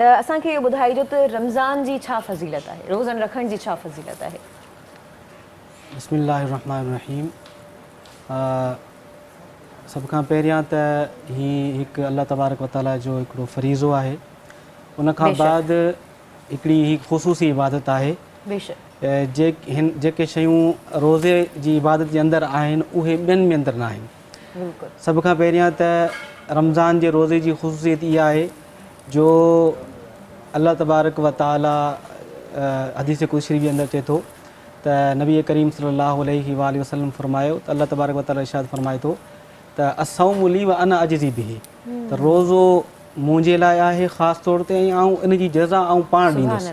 ته اسان کي اهو ٻڌائجو ته رمضان جي ڇا فضيلت آهي؟ روزن رکڻ جي ڇا فضيلت آهي؟ بسم الله الرحمٰن الرحيم سڀ کان پهريان ته هي هڪ الله تبارڪ وتعاليٰ جو هڪڙو فريضو آهي ان کان بعد هڪڙي هي خصوصي عبادت آهي جيڪي شيون روزي جي عبادت جي اندر آهن اهي ٻين ۾ اندر نه آهن سڀ کان پهريان ته رمضان جي روزي جي خصوصيت اها آهي جو الله تبارڪ و تعاليٰ حديث قدسي شريف جي اندر چئي ٿو ته نبي ڪريم صلي الله عليه واٰله وسلم فرمايو ته الله تبارڪ و تعاليٰ ارشاد فرمائي ٿو ته الصوم لي وانا اجزي به ته روزو منهنجي لاء آهي خاص طور تي ۽ آئون ان جي جزا آئون پاڻ ڏيندس.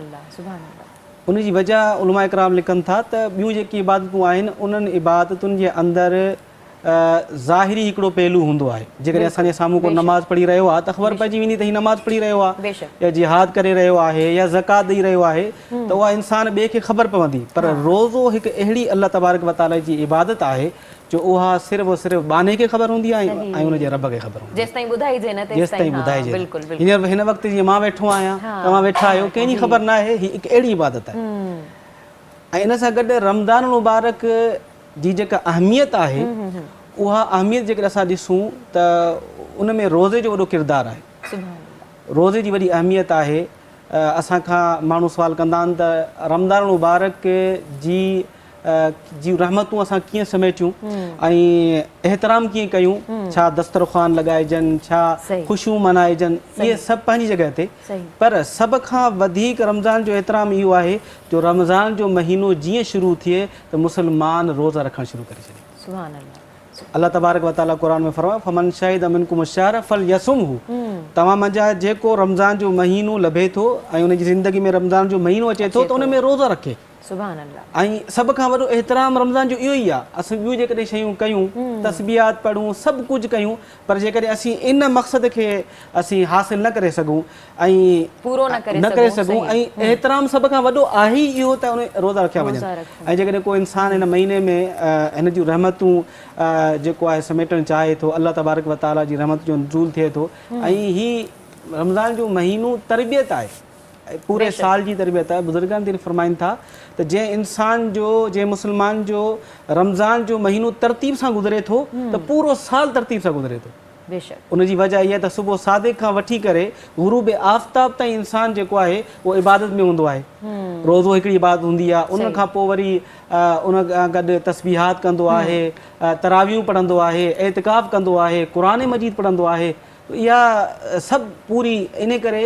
ان جي وجه علماء ڪرام لکن ٿا ته ٻيون جيڪي عبادتون آهن انهن عبادتن جي اندر ظاهري هڪڙو پهلو هوندو آهي جيڪڏهن اسان جي سامهون ڪو نماز پڙهي رهيو آهي ته خبر پئجي ويندي ته هي نماز پڙهي رهيو آهي يا جهاد ڪري رهيو آهي يا زڪوات ڏئي رهيو آهي ته اها انسان ٻئي کي خبر پوندي پر روزو هڪ اهڙي الله تبارڪ وتعالي جي عبادت آهي جو اها صرف و صرف ٻانهي کي خبر هوندي آهي ۽ ان جي رب کي خبر هوندي آهي. جيستائين ٻڌائجي نه تيستائين ٻڌائجي نه. هينئر هن وقت جيئن مان ويٺو آهيان توهان ويٺا آهيو ڪنهن جي خبر ناهي هي هڪ اهڙي عبادت آهي ۽ ان سان گڏ رمضان المبارڪ جي جيڪا اهميت آهي اها اهميت جيڪڏهن اسان ڏسون ته ان ۾ روزي جو وڏو ڪردار آهي. روزي جي وڏي اهميت آهي. اسان کان ماڻهو سوال ڪندا آهن ته رمضان المبارڪ جي جون رحمتون اسان ڪيئن سميٽيون ۽ احترام ڪيئن ڪيون ڇا دسترخوان لڳائجن ڇا خوشيون منائجن اهي سڀ پنهنجي جڳهه تي پر سڀ کان وڌيڪ رمضان جو احترام اهو آهي جو رمضان جو مهينو جيئن شروع ٿئي ته مسلمان روزا رکڻ شروع ڪري ڇڏي. سبحان الله. الله تبارڪ و تعالي قرآن ۾ فرمايو فمن شهد منڪم الشهر فليصمه توهان منجهان جيڪو رمضان جو مهينو لڀي ٿو ۽ ان جي زندگي ۾ رمضان جو مهينو اچي ٿو ته ان ۾ روزا رکي. سبحان الله. ۽ سڀ کان وڏو احترام رمضان جو اهو ئي آهي. اسين ٻيون جيڪڏهن شيون ڪيون، تسبيحات پڙهون، سڀ ڪجهه ڪيون پر جيڪڏهن اسين ان مقصد کي اسين حاصل نه ڪري سگهون ۽ پورو نه ڪري سگهون ۽ احترام سڀ کان وڏو آهي ئي اهو ته ان روزا رکيا وڃن ۽ جيڪڏهن ڪو انسان هن مهيني ۾ هن جون رحمتون جيڪو آهي سميٽڻ چاهي ٿو الله تبارڪ و تعالي جي رحمت جو نزول ٿئي ٿو ۽ هي رمضان جو مهينو تربيت آهي پوري سال جي تربيت آهي بزرگان دين فرمائن ٿا ته جنهن انسان جو جنهن مسلمان جو رمضان جو مهينو ترتيب سان گذري ٿو ته پورو سال ترتيب سان گذري ٿو. بيشڪ. ان جي وجه اها ته صبح صادق کان وٺي ڪري غروب آفتاب تائين انسان جيڪو آهي اهو عبادت ۾ هوندو آهي. روزو هڪڙي عبادت هوندي آهي ان کان پوء وري ان کان گڏ تسبيحات ڪندو آهي، تراويحون پڙهندو آهي، اعتڪاف ڪندو آهي، قرآن مجيد پڙهندو آهي ته اها سڀ پوري انهي ڪري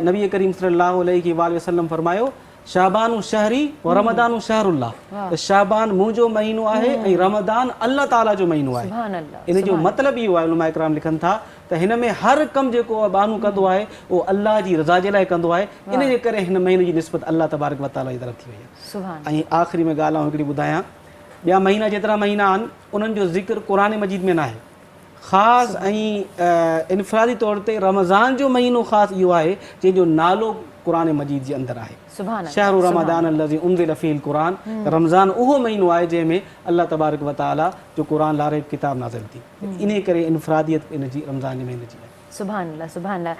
نبي ڪريم صلي الله عليه واٰله وسلم فرمايو شعبان شهري و رمضان شهر الله ته شعبان منهنجو مهينو آهي ۽ رمضان الله تعالي جو مهينو آهي. ان جو مطلب اهو آهي علماء ڪرام لکن ٿا ته هن ۾ هر ڪم جيڪو ٻانهو ڪندو آهي اهو الله جي رضا جي لاء ڪندو آهي ان جي ڪري هن مهيني جي نسبت الله تبارڪ و تعالي جي طرف ٿي وئي آهي. ۽ آخري ۾ ڳالهه آئون هڪڙي ٻڌايان ٻيا مهينا جيترا مهينا آهن انهن جو ذڪر قرآن مجيد ۾ ناهي. خاص ۽ انفرادي طور تي رمضان جو مهينو خاص اهو آهي جنهن جو نالو قرآن مجيد جي اندر آهي. شهر رمضان الذي انزل فيه القرآن رمضان اهو مهينو آهي جنهن ۾ الله تبارڪ و تعالي جو قرآن لاريب ڪتاب نازل ٿي انهي ڪري انفراديت ان جي رمضان جي مهيني جي آهي. سبحان الله سبحان الله.